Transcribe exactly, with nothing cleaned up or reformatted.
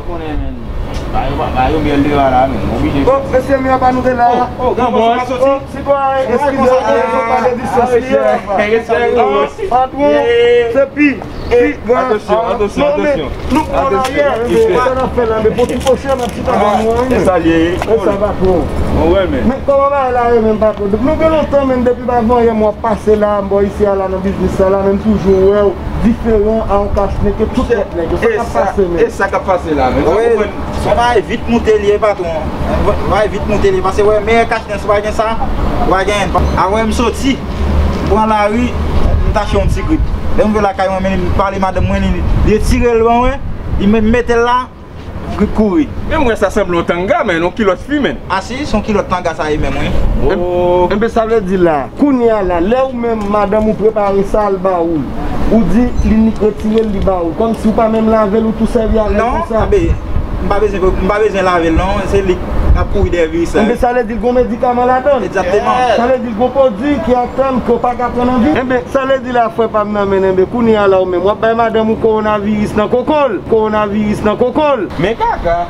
Konnen, men. Ba yo, ba yo myèl deyò a la, men. Oblije. Bon, mesye, mi apa nou te la. Oh, oh, gran bòs. Oh, sitwayen, eskize, nou pale distans li. Patwon, se pi, pi gran. Atansyon, atansyon, atansyon. Nou pran la yè, men sa n ap fè la, men pou ti pochè, n ap chita ban nou, wi. E sa l ye. E sa, patwon. Mwen wè, men. Men kòman bagay la ye, men, patwon? Nou gen lontan, men, depi pa vanyan, mwen ap pase la, m bò isi a la, nan biznis sa la, men m toujou wè w diferan a yon kach nèg ke tout lòt nèg yo. Sa k ap pase, men? E sa k ap pase la, men? Ou pa konprann? Se yon bagay vit moute li ye, patwon. Yon bagay vit moute li ye, paske wè, meyè kach nèg, si w pa gen sa, ou pa gen anyen. Avè m soti, m pran lari, m t achte yon ti grip. Lè m rive lakay mwen, men li pale madanm mwen, li, li retire l ban mwen, li men mete l la, grip kouri. Men m wè sa sanble yon tanga, men, yon kilòt fi, men. A si, se yon kilòt tanga sa ye menm, wi. Oh. Enben, sa vle di la, kounye a la, lè ou menm, madanm ou prepare sa, l ba ou l, ou di li nik retire l, li ba ou l. Kòmsi ou pa menm lave l, ou tou sèvi avè l konsa. Non, anben, m pa bezwen, m pa bezwen lave l, non. Se li k ap kouri dèyè viris la. Enben, sa vle di l gon medikaman ladan l. Egzakteman. Sa vle di l gon pwodui ki a tèm ke w pa ka pran nan vi. Enben, sa vle di la, frè pa m nan, men, enben, kounye a la, ou menm, w ap bay madanm ou kowonaviris nan koko l. Kowonaviris nan koko l. Men kaka.